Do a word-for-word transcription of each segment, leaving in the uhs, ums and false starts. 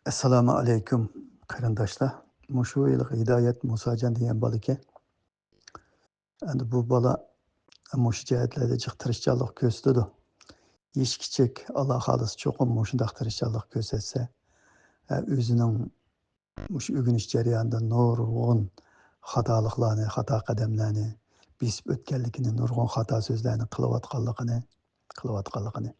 ئەسسالامۇ ئەلەيكۇم، قېرىنداشلار. مۇشۇ يىلقى ھىدايەت مۇساجان دېگەن بالا ئىكەن. ئەمدى بۇ بالا مۇشۇ جەھەتلەردە جىق تىرىشچانلىق كۆرسىتىدۇ. يېشى كىچىك، ئاللا خالىسا چوقۇم مۇشۇنداق تىرىشچانلىق كۆرسەتسە، ئە، ئۆزىنىڭ مۇشۇ ئۆگىنىش جەريانىدا نۇرغۇن خاتالىقلارنى، خاتا قەدەملەرنى بېسىپ ئۆتكەنلىكىنى، نۇرغۇن خاتا سۆزلەرنى قىلىۋاتقانلىقىنى، قىلىۋاتقانلىقىنى،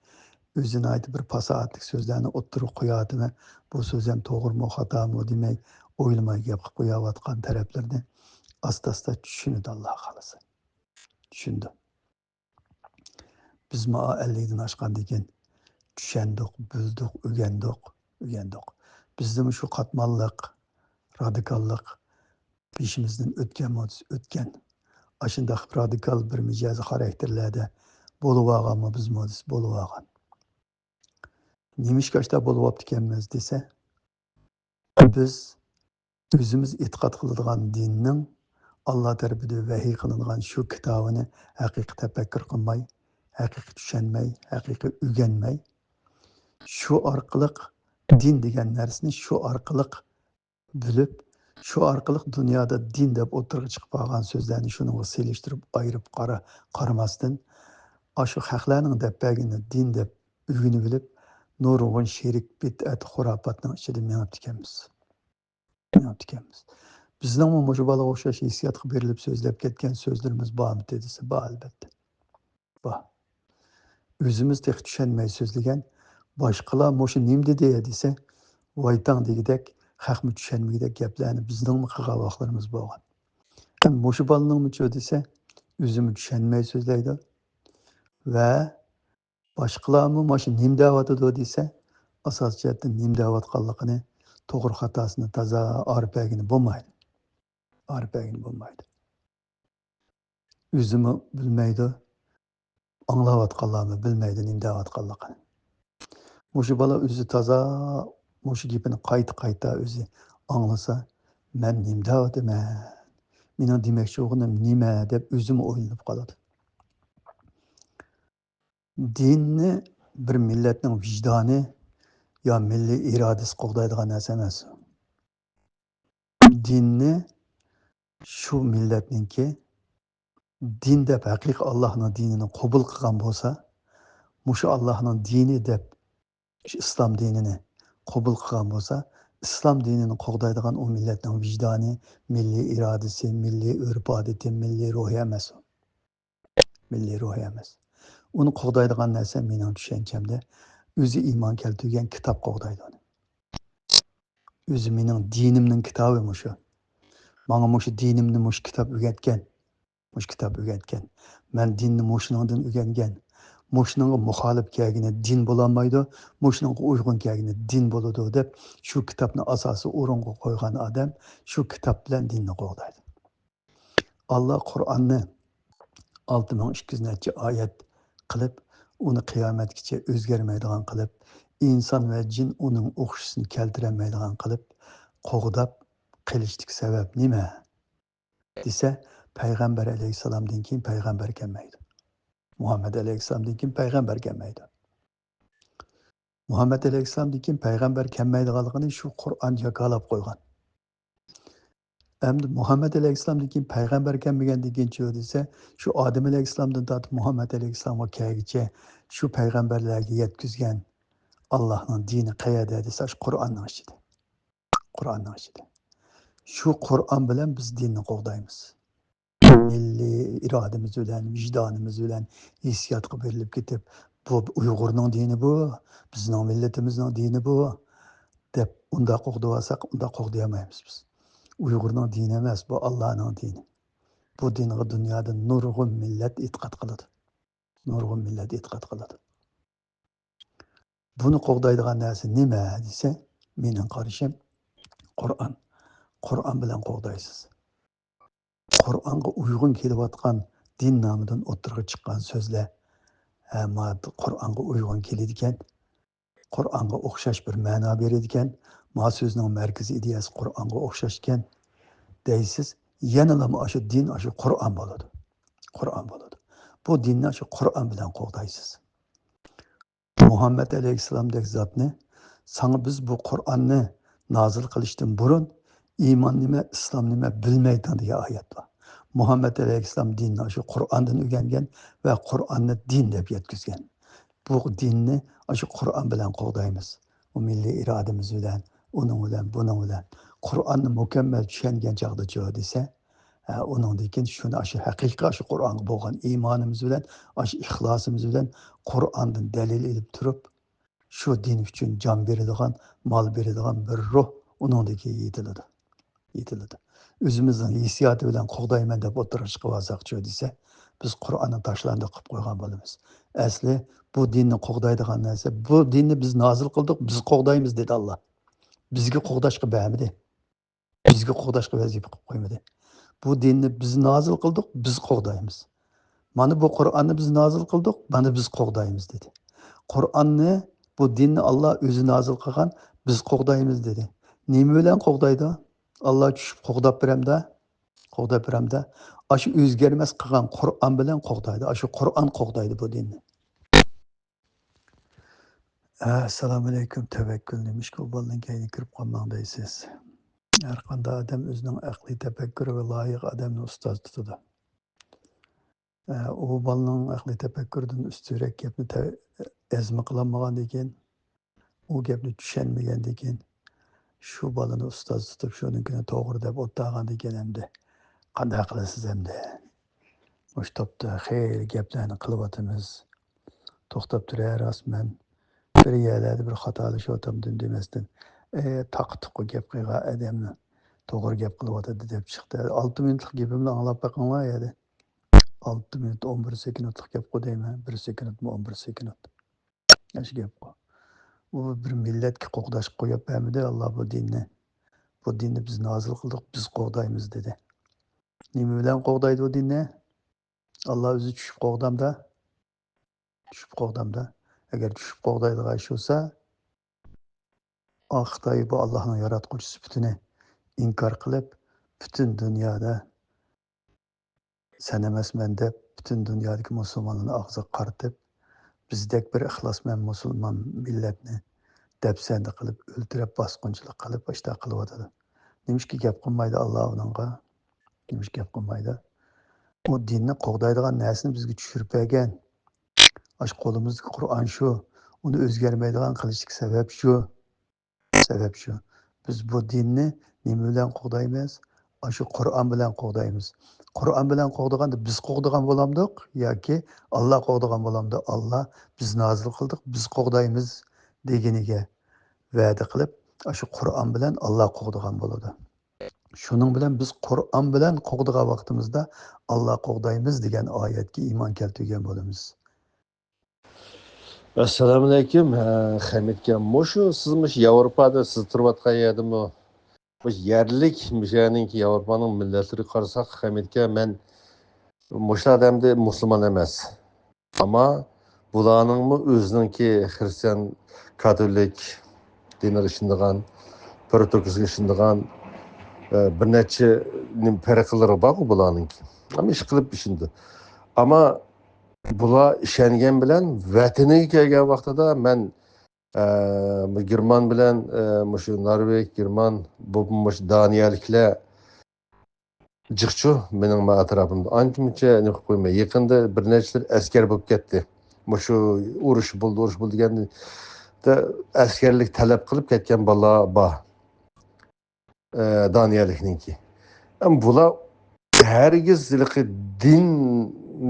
ئۆزى ناھايىتى بىر پاساھەتلىك سۆزلەرنى ئوتتۇرىغا قويۇۋاتىمەن، بۇ سۆزۈم توغرىمۇ، خاتامۇ دېمەي، ئويلىماي گەپ قىلىپ قويۇۋاتقان تەرەپلىرىنى ئاستا-ئاستا چۈشىنىدۇ، ئاللا خالىسا. چۈشىنىدۇ. بىز مانا ئەللىكتىن ئاشقاندىن كېيىن چۈشەندۇق، بىلدۇق، ئۆگەندۇق، ئۆگەندۇق. بىزدىمۇ شۇ قاتماللىق، رادىكاللىق بېشىمىزدىن ئۆتكەنمۇ دېسە ئۆتكەن. ئاشۇنداق رادىكال بىر مىجەزى خاراكتېرلەردە بولۇۋالغانمۇ بىزمۇ دېسە بولۇۋالغان. نېمىشقا ئاشۇنداق بولۇۋاپتىكەنمىز دېسە، بىز ئۆزىمىز ئېتىقاد قىلىدىغان دىننىڭ ئاللا تەرىپىدىن ۋەھىي قىلىنغان شۇ كىتابىنى ھەقىقىي تەپەككۇر قىلماي، ھەقىقىي چۈشەنمەي، ھەقىقىي ئۆگەنمەي، شۇ ئارقىلىق دىن دېگەن نەرسىنى شۇ ئارقىلىق بىلىپ، شۇ ئارقىلىق دۇنيادا دىن دەپ ئوتتۇرىغا چىقىپ قالغان سۆزلەرنى شۇنىڭغا سېلىشتۇرۇپ ئايرىپ قارا-، قارىماستىن، ئاشۇ خەقلەرنىڭ دەپ بەرگىنى دىن دەپ ئۆگىنىۋېلىپ، نۇرغۇن شېرىك، بىدئەت، خۇراپاتنىڭ ئىچىدە مېڭىپتىكەنمىز. مېڭىپتىكەنمىز. بىزنىڭمۇ مۇشۇ بالىغا ئوخشاش ھېسسىياتقا بېرىلىپ سۆزلەپ كەتكەن سۆزلىرىمىز بارمىدى دېسە، بار، ئەلۋەتتە. بار. ئۆزىمىز تېخى چۈشەنمەي سۆزلىگەن، باشقىلار مۇشۇ نېمە دېدى دېسە، ۋايتاڭ دېگۈدەك، خەقمۇ چۈشەنمىگۈدەك گەپلەرنى بىزنىڭمۇ قىلغان ۋاقىتلىرىمىز بولغان. مۇشۇ بالىنىڭمۇچۇ دېسە، ئۆزىمۇ چۈشەنمەي سۆزلەيدۇ ۋە باشقىلارمۇ مانا شۇ نېمە دەۋاتىدۇ دېسە، ئاساسىي جەھەتتىن نېمە دەۋاتقانلىقىنى، توغرا خاتاسىنى تازا ئارىپ بەرگىلى بولمايدۇ. ئارىپ بەرگىلى بولمايدۇ. ئۆزىمۇ بىلمەيدۇ، ئاڭلاۋاتقانلارمۇ بىلمەيدۇ نېمە دەۋاتقانلىقىنى. مۇشۇ بالا ئۆزى تازا مۇشۇ گېپىنى قايتا-قايتا ئۆزى ئاڭلىسا، مەن نېمە دەۋاتىمەن؟ مېنىڭ دېمەكچى بولغىنىم نېمە؟ دەپ ئۆزىمۇ ئويلىنىپ قالىدۇ. دىننى بىر مىللەتنىڭ ۋىجدانى يا مىللىي ئىرادىسى قوغدايدىغان نەرسە ئەمەس. دىننى شۇ مىللەتنىڭكى دىن دەپ ھەقىقىي ئاللاھنىڭ دىنىنى قوبۇل قىلغان بولسا، مۇشۇ ئاللاھنىڭ دىنى دەپ شۇ ئىسلام دىنىنى قوبۇل قىلغان بولسا، ئىسلام دىنىنى قوغدايدىغان ئۇ مىللەتنىڭ ۋىجدانى، مىللىي ئىرادىسى، مىللىي ئۆرپ-ئادىتى، مىللىي روھى ئەمەس ئۇ. مىللىي روھى ئەمەس. ئۇنى قوغدايدىغان نەرسە مېنىڭ چۈشەنچەمدە ئۆزى ئىمان كەلتۈرگەن كىتاب قوغدايدۇ ئۇنى. ئۆزى مېنىڭ دىنىمنىڭ كىتابى مۇشۇ. ماڭا مۇشۇ دىنىمنى مۇشۇ كىتاب ئۆگەتكەن. مۇشۇ كىتاب ئۆگەتكەن. مەن دىننى مۇشۇنىڭدىن ئۆگەنگەن. مۇشۇنىڭغا مۇخالىپ كەلگىنى دىن بولالمايدۇ، مۇشۇنىڭغا ئۇيغۇن كەلگىنى دىن بولىدۇ دەپ شۇ كىتابنى ئاساسىي ئورۇنغا قويغان ئادەم شۇ كىتاب بىلەن دىننى قوغدايدۇ. ئاللا قۇرئاننى ئالتە مىڭ ئىككى يۈز نەچچە ئايەت قىلىپ، ئۇنى قىيامەتكىچە ئۆزگەرمەيدىغان قىلىپ، ئىنسان ۋە جىن ئۇنىڭ ئوخشىشىنى كەلتۈرەلمەيدىغان قىلىپ قوغداپ قېلىشتىكى سەۋەب نېمە دېسە، پەيغەمبەر ئەلەيھىسسالامدىن كېيىن پەيغەمبەر كەلمەيدۇ. مۇھەممەد ئەلەيھىسسالامدىن كېيىن پەيغەمبەر كەلمەيدۇ. مۇھەممەد ئەلەيھىسسالامدىن كېيىن پەيغەمبەر كەلمەيدىغانلىقىنى شۇ قۇرئان جاكارلاپ قويغان. ئەمدى مۇھەممەد ئەلەيھىسسالامدىن كېيىن پەيغەمبەر كەلمىگەندىن كېيىنچۇ دېسە، شۇ ئادەم ئەلەيھىسسالامدىن تارتىپ مۇھەممەد ئەلەيھىسسالامغا كەلگۈچە شۇ پەيغەمبەرلەرگە يەتكۈزگەن ئاللاھنىڭ دىنى قەيەردە دېسە، شۇ قۇرئاننىڭ ئىچىدە. قۇرئاننىڭ ئىچىدە. شۇ قۇرئان بىلەن بىز دىننى قوغدايمىز. مىللىي ئىرادىمىز بىلەن، ۋىجدانىمىز بىلەن ھېسسىياتقا بېرىلىپ كېتىپ، بۇ ئۇيغۇرنىڭ دىنى بۇ، بىزنىڭ مىللىتىمىزنىڭ دىنى بۇ، دەپ ئۇنداق قوغدىۋالساق، ئۇنداق قوغدىيالمايمىز بىز. ئۇيغۇرنىڭ دىنى ئەمەس، بۇ ئاللانىڭ دىنى. بۇ دىنغا دۇنيادا نۇرغۇن مىللەت ئېتىقاد قىلىدۇ. نۇرغۇن مىللەت ئېتىقاد قىلىدۇ. بۇنى قوغدايدىغان نەرسە نېمە دېسە، مېنىڭ قارىشىم، قۇرئان. قۇرئان بىلەن قوغدايسىز. قۇرئانغا ئۇيغۇن كېلىۋاتقان دىن نامىدىن ئوتتۇرىغا چىققان سۆزلەر، ھە، ما قۇرئانغا ئۇيغۇن كېلىدىكەن، قۇرئانغا ئوخشاش بىر مەنا بېرىدىكەن، ما سۆزنىڭ مەركىزىي ئىدىيەسى قۇرئانغا ئوخشاشكەن دەيسىز، يەنىلا ئاشۇ دىن، ئاشۇ قۇرئان بولىدۇ. قۇرئان بولىدۇ. بۇ دىننى ئاشۇ قۇرئان بىلەن قوغدايسىز. مۇھەممەد ئەلەيھىسسالامدەك زاتنى ساڭا بىز بۇ قۇرئاننى نازىل قىلىشتىن بۇرۇن ئىمان نېمە، ئىسلام نېمە بىلمەيتتىڭ» دېگەن ئايەت بار. مۇھەممەد ئەلەيھىسسالام دىننى شۇ قۇرئاندىن ئۆگەنگەن ۋە قۇرئاننى دىن دەپ يەتكۈزگەن. بۇ دىننى شۇ قۇرئان بىلەن قوغدايمىز. ئۇ مىللىي ئىرادىمىز بىلەن، ئۇنىڭ بىلەن، بۇنىڭ بىلەن. قۇرئاننى مۇكەممەل چۈشەنگەن چاغدىچۇ دېسە، ھە، ئۇنىڭدىن كېيىن شۇنى، شۇ ھەقىقىي شۇ قۇرئانغا بولغان ئىمانىمىز بىلەن، شۇ ئىخلاسىمىز بىلەن قۇرئاندىن دەلىل ئېلىپ تۇرۇپ، شۇ دىن ئۈچۈن جان بېرىدىغان، مال بېرىدىغان بىر روھ ئۇنىڭدىكى يېتىلىدۇ. يېتىلىدۇ. ئۆزىمىزنىڭ ھېسسىياتى بىلەن قوغدايمەن دەپ ئوتتۇرىغا چىقىۋالساقچۇ دېسە، بىز قۇرئاننى تاشلاندى قىلىپ قويغان بولىمىز. ئەسلى بۇ دىننى قوغدايدىغان نەرسە، بۇ دىننى بىز نازىل قىلدۇق، بىز قوغدايمىز دېدى ئاللا. بىزگە قوغداشقا بەرمىدى. بىزگە قوغداشقا ۋەزىپە قىلىپ قويمىدى. بۇ دىننى بىز نازىل قىلدۇق، بىز قوغدايمىز. مانا بۇ قۇرئاننى بىز نازىل قىلدۇق، مانا بىز قوغدايمىز دېدى. قۇرئاننى، بۇ دىننى ئاللا ئۆزى نازىل قىلغان، بىز قوغدايمىز دېدى. نېمە بىلەن قوغدايدۇ؟ ئاللا چۈشۈپ قوغداپ بېرەمدۇ؟ قوغداپ بېرەمدۇ؟ ئاشۇ ئۆزگەرمەس قىلغان قۇرئان بىلەن قوغدايدۇ. ئاشۇ قۇرئان قوغدايدۇ بۇ دىننى. ئەسسالامۇئەلەيكۇم، تەۋەككۈل، نېمىشقا ئۇ بالىنىڭ كەينىگە كىرىپ قالماڭ دەيسىز؟ ھەرقانداق ئادەم ئۆزىنىڭ ئەقلىي تەپەككۇرىغا لايىق ئادەمنى ئۇستاز تۇتىدۇ. ئە، ئۇ بالىنىڭ ئەقلىي تەپەككۇرىدىن ئۈستۈنرەك گەپنى تە-، ھەزم قىلالمىغاندىن كېيىن، ئۇ گەپنى چۈشەنمىگەندىن كېيىن، شۇ بالىنى ئۇستاز تۇتۇپ، شۇنىڭكىنى توغرا دەپ ئولتۇرغاندىن كېيىن ئەمدى قانداق قىلىسىز ئەمدى؟ مۇشۇ توپتا خېلى گەپلەرنى قىلىۋاتىمىز. توختاپ تۇرە، راست مەن بىر يەرلەردە بىر خاتالىشىۋاتامدىم دېمەستىن، ئە، تاقا-تۇقا گەپ قىلغان ئادەمنى توغرا گەپ قىلىۋاتىدۇ دەپ چىقتى. ئالتە مىنۇتلۇق گېپىمنى ئاڭلاپ بېقىڭلار يەدە. ئالتە مىنۇت ئون بىر سېكۇنتلۇق گەپقۇ دەيمەن. بىر سېكۇنتمۇ ئون بىر سېكۇنت. ئاشۇ گەپقۇ. ئۇ بىر مىللەتكە قوغداشقا قويۇپ بەرمىدى ئاللا بۇ دىننى. بۇ دىننى بىز نازىل قىلدۇق، بىز قوغدايمىز دېدى. نېمە بىلەن قوغدايدۇ بۇ دىننى؟ ئاللا ئۆزى چۈشۈپ قوغدامدا؟ چۈشۈپ قوغدامدا؟ ئەگەر چۈشۈپ قوغدايدىغان ئىش بولسا، ئا، خىتاي بۇ ئاللانىڭ ياراتقۇچى سۈپىتىنى ئىنكار قىلىپ، پۈتۈن دۇنيادا سەن ئەمەسمەن دەپ، پۈتۈن دۇنيادىكى مۇسۇلمانلارنى ئاغزىغا قارىتىپ، بىزدەك بىر ئىخلاسمەن مۇسۇلمان مىللەتنى دەپسەندە قىلىپ، ئۆلتۈرۈپ، باسقۇنچىلىق قىلىپ، ئاشۇنداق قىلىۋاتىدۇ. نېمىشقا گەپ قىلمايدۇ ئاللا ئۇنىڭغا؟ نېمىشقا گەپ قىلمايدۇ؟ ئۇ دىننى قوغدايدىغان نەرسىنى بىزگە چۈشۈرۈپ بەرگەن. ئاشۇ قولىمىزدىكى قۇرئان شۇ. ئۇنى ئۆزگەرمەيدىغان قىلىشتىكى سەۋەب شۇ. سەۋەب شۇ. بىز بۇ دىننى نېمە بىلەن قوغدايمىز؟ ئاشۇ قۇرئان بىلەن قوغدايمىز. قۇرئان بىلەن قوغدىغاندا بىز قوغدىغان بولامدۇق ياكى ئاللا قوغدىغان بولامدۇ؟ ئاللا، بىز نازىل قىلدۇق، بىز قوغدايمىز دېگىنىگە ۋەدە قىلىپ، ئاشۇ قۇرئان بىلەن ئاللا قوغدىغان بولىدۇ. شۇنىڭ بىلەن بىز قۇرئان بىلەن قوغدىغان ۋاقتىمىزدا ئاللا قوغدايمىز دېگەن ئايەتكە ئىمان كەلتۈرگەن بولىمىز. ئەسسالامۇئەلەيكۇم. ھە، خەمىتكە، مۇشۇ سىز مۇشۇ ياۋروپادا سىز تۇرۇۋاتقان يەردىمۇ، مۇشۇ يەرلىك مۇشۇ يەرنىڭكى ياۋروپانىڭ مىللەتلىرىگە قارىساق، خەمىتكە، مەن مۇشۇلار ئەمدى مۇسۇلمان ئەمەس. ئەمما بۇلارنىڭمۇ ئۆزىنىڭكى خرىستىيان، كاتولىك دىنىغا ئىشىنىدىغان، پروتوكسىغا ئىشىنىدىغان، ئە، بىر نەچچە نېمە پەرقلىرى بارغۇ بۇلارنىڭكى. ئەمما ئىشقىلىپ ئىشىنىدۇ. ئەمما بۇلار ئىشەنگەن بىلەن ۋەتىنىگە كەلگەن ۋاقتىدا مەن، ئە، بۇ گېرمان بىلەن، ئە، مۇشۇ نورۋېگ، گېرمان، بۇ، مۇشۇ دانىيەلىكلەر جىقچۇ مېنىڭ ما ئەتراپىمدا. ئانچە-مۇنچە نېمە قىلىپ قويماي. يېقىندا بىر نەچچىلەر ئەسكەر بولۇپ كەتتى. مۇشۇ ئۇرۇش بولدى، ئۇرۇش بولدى دېگەندە ئەسكەرلىك تەلەپ قىلىپ كەتكەن بالىلار بار. ئە، دانىيەلىكنىڭكى. ئەمما بۇلار ھەرگىز ھېلىقى دىن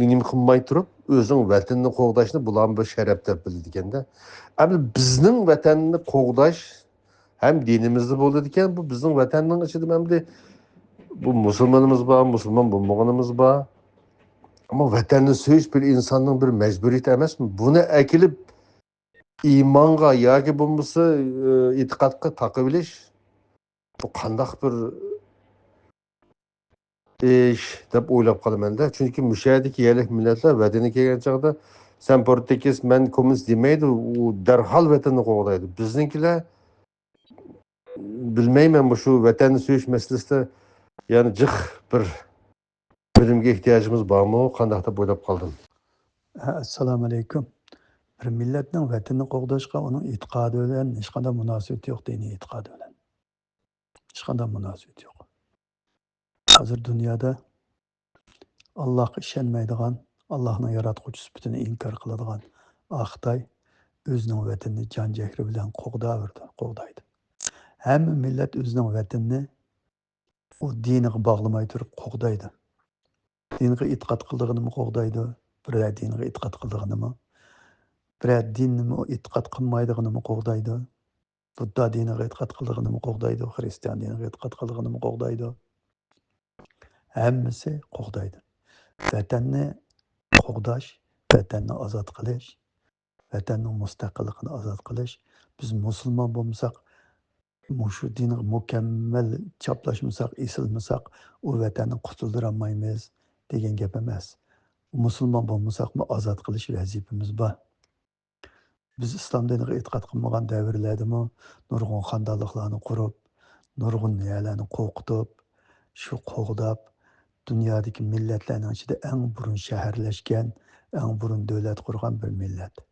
نېمە قىلماي تۇرۇپ، ئۆزىنىڭ ۋەتىنىنى قوغداشنى بۇلارمۇ بىر شەرەپ دەپ بىلىدىكەن-دە. ئەمدى بىزنىڭ ۋەتەننى قوغداش ھەم دىنىمىزدا بولىدىكەن، بۇ بىزنىڭ ۋەتەننىڭ ئىچىدە ئەمدى بۇ مۇسۇلمىنىمىز بار، مۇسۇلمان بولمىغىنىمىز بار. ئەمما ۋەتەننى سۆيۈش بىر ئىنساننىڭ بىر مەجبۇرىيىتى ئەمەسمۇ؟ بۇنى ئەكېلىپ ئىمانغا ياكى بولمىسا، ئى، ئېتىقادقا تاقىۋېلىش، بۇ قانداق بىر ئىش دەپ ئويلاپ قالىمەن-دە. چۈنكى مۇشۇ يەردىكى يەرلىك مىللەتلەر ۋەتەنگە كەلگەن چاغدا، سەن پروتېكس، مەن كوممۇنىست دېمەيدۇ، ئۇ دەرھال ۋەتەننى قوغدايدۇ. بىزنىڭكىلەر، بىلمەيمەن، مۇشۇ ۋەتەننى سۆيۈش مەسىلىسىدە يەنە جىق بىر بىلىمگە ئېھتىياجىمىز بارمۇ؟ قانداق دەپ ئويلاپ قالدىم. ھە، ئەسسالامۇئەلەيكۇم. بىر مىللەتنىڭ ۋەتىنىنى قوغداشقا ئۇنىڭ ئېتىقادى بىلەن ھېچقانداق مۇناسىۋىتى يوق، دىنىي ئېتىقادى بىلەن. ھېچقانداق مۇناسىۋىتى يوق. ھازىر دۇنيادا ئاللاھقا ئىشەنمەيدىغان، ئاللاھنىڭ ياراتقۇچى سۈپىتىنى ئىنكار قىلىدىغان ئاق خىتاي ئۆزىنىڭ ۋەتىنىنى جان جەھرى بىلەن قوغداۋېرىدۇ، قوغدايدۇ. ھەممە مىللەت ئۆزىنىڭ ۋەتىنىنى ئۇ دىنىغا باغلىماي تۇرۇپ قوغدايدۇ. دىنغا ئېتىقاد قىلىدىغىنىمۇ قوغدايدۇ، بىرەر دىنغا ئېتىقاد قىلىدىغىنىمۇ، بىرەر دىننىمۇ ئېتىقاد قىلمايدىغىنىمۇ قوغدايدۇ. بۇددا دىنىغا ئېتىقاد قىلىدىغىنىمۇ قوغدايدۇ، خرىستىيان دىنىغا ئېتىقاد قىلىدىغىنىمۇ قوغدايدۇ. ھەممىسى قوغدايدۇ. ۋەتەننى قوغداش، ۋەتەننى ئازاد قىلىش، ۋەتەننىڭ مۇستەقىللىقىنى ئازاد قىلىش. بىز مۇسۇلمان بولمىساق، مۇشۇ دىنغا مۇكەممەل چاپلاشمىساق، ئېسىلمىساق، ئۇ ۋەتەننى قۇتۇلدۇرالمايمىز دېگەن گەپ ئەمەس. مۇسۇلمان بولمىساقمۇ ئازاد قىلىش ۋەزىپىمىز بار. بىز ئىسلام دىنىغا ئېتىقاد قىلمىغان دەۋرلەردىمۇ نۇرغۇن خانىدانلىقلارنى قۇرۇپ، نۇرغۇن نېمىلەرنى قورقۇتۇپ، شۇ قوغداپ، دۇنيادىكى مىللەتلەرنىڭ ئىچىدە ئەڭ بۇرۇن شەھەرلەشكەن، ئەڭ بۇرۇن دۆلەت قۇرغان بىر مىللەت.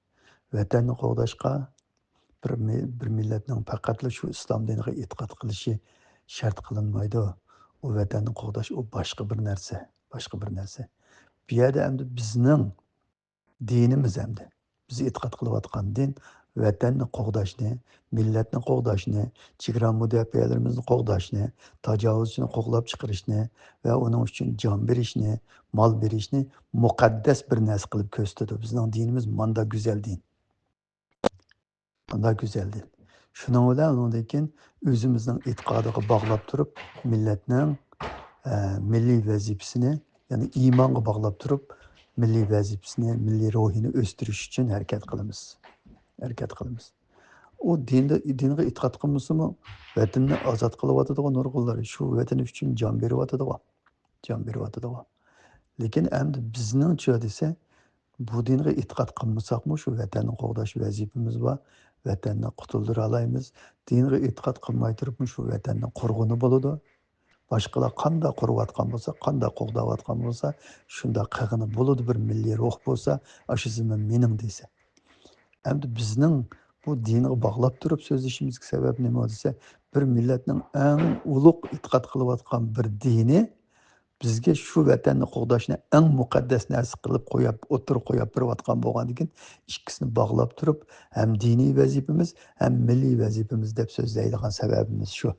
ۋەتەننى قوغداشقا بىر مى-، بىر مىللەتنىڭ پەقەتلا شۇ ئىسلام دىنىغا ئېتىقاد قىلىشى شەرت قىلىنمايدۇ. ئۇ ۋەتەننى قوغداش، ئۇ باشقا بىر نەرسە، باشقا بىر نەرسە. بۇ يەردە ئەمدى بىزنىڭ دىنىمىز ئەمدى. بىز ئېتىقاد قىلىۋاتقان دىن ۋەتەننى قوغداشنى، مىللەتنى قوغداشنى، چېگرا مۇداپىئەلىرىمىزنى قوغداشنى، تاجاۋۇزچىنى قوغلاپ چىقىرىشنى ۋە ئۇنىڭ ئۈچۈن جان بېرىشنى، مال بېرىشنى مۇقەددەس بىر نەرسە قىلىپ كۆرسىتىدۇ. بىزنىڭ دىنىمىز ماندا گۈزەل دىن. ماندا گۈزەل دىن. شۇنىڭ بىلەن ئۇنىڭدىن كېيىن ئۆزىمىزنىڭ ئېتىقادىغا باغلاپ تۇرۇپ، مىللەتنىڭ، ئە، مىللىي ۋەزىپىسىنى، يەنى ئىمانغا باغلاپ تۇرۇپ، مىللىي ۋەزىپىسىنى، مىللىي روھىنى ئۆستۈرۈش ئۈچۈن ھەرىكەت قىلىمىز. ھەرىكەت قىلىمىز. ئۇ دىندا، دىنغا ئېتىقاد قىلمىسىمۇ، ۋەتىنىنى ئازاد قىلىۋاتىدىغۇ نۇرغۇنلار، شۇ ۋەتىنى ئۈچۈن جان بېرىۋاتىدىغۇ. جان بېرىۋاتىدىغۇ. لېكىن ئەمدى بىزنىڭچۇ دېسە، بۇ دىنغا ئېتىقاد قىلمىساقمۇ شۇ ۋەتەننى قوغداش ۋەزىپىمىز بار، ۋەتەننى قۇتۇلدۇرالايمىز. دىنغا ئېتىقاد قىلماي تۇرۇپمۇ شۇ ۋەتەننى قۇرغىنى بولىدۇ. باشقىلار قانداق قۇرۇۋاتقان بولسا، قانداق قوغداۋاتقان بولسا، شۇنداق قىلغىنى بولىدۇ، بىر مىللىي روھ بولسا، ئاشۇ زېمىن مېنىڭ دېسە. ئەمدى بىزنىڭ بۇ دىنغا باغلاپ تۇرۇپ سۆزلىشىمىزگە سەۋەب نېمە دېسە، بىر مىللەتنىڭ ئەڭ ئۇلۇغ ئېتىقاد قىلىۋاتقان بىر دىنى بىزگە شۇ ۋەتەننى قوغداشنى ئەڭ مۇقەددەس نەرسە قىلىپ قويۇپ، ئوتتۇرىغا قويۇپ بېرىۋاتقان بولغاندىكىن، ئىككىسىنى باغلاپ تۇرۇپ، ھەم دىنىي ۋەزىپىمىز، ھەم مىللىي ۋەزىپىمىز دەپ سۆزلەيدىغان سەۋەبىمىز شۇ.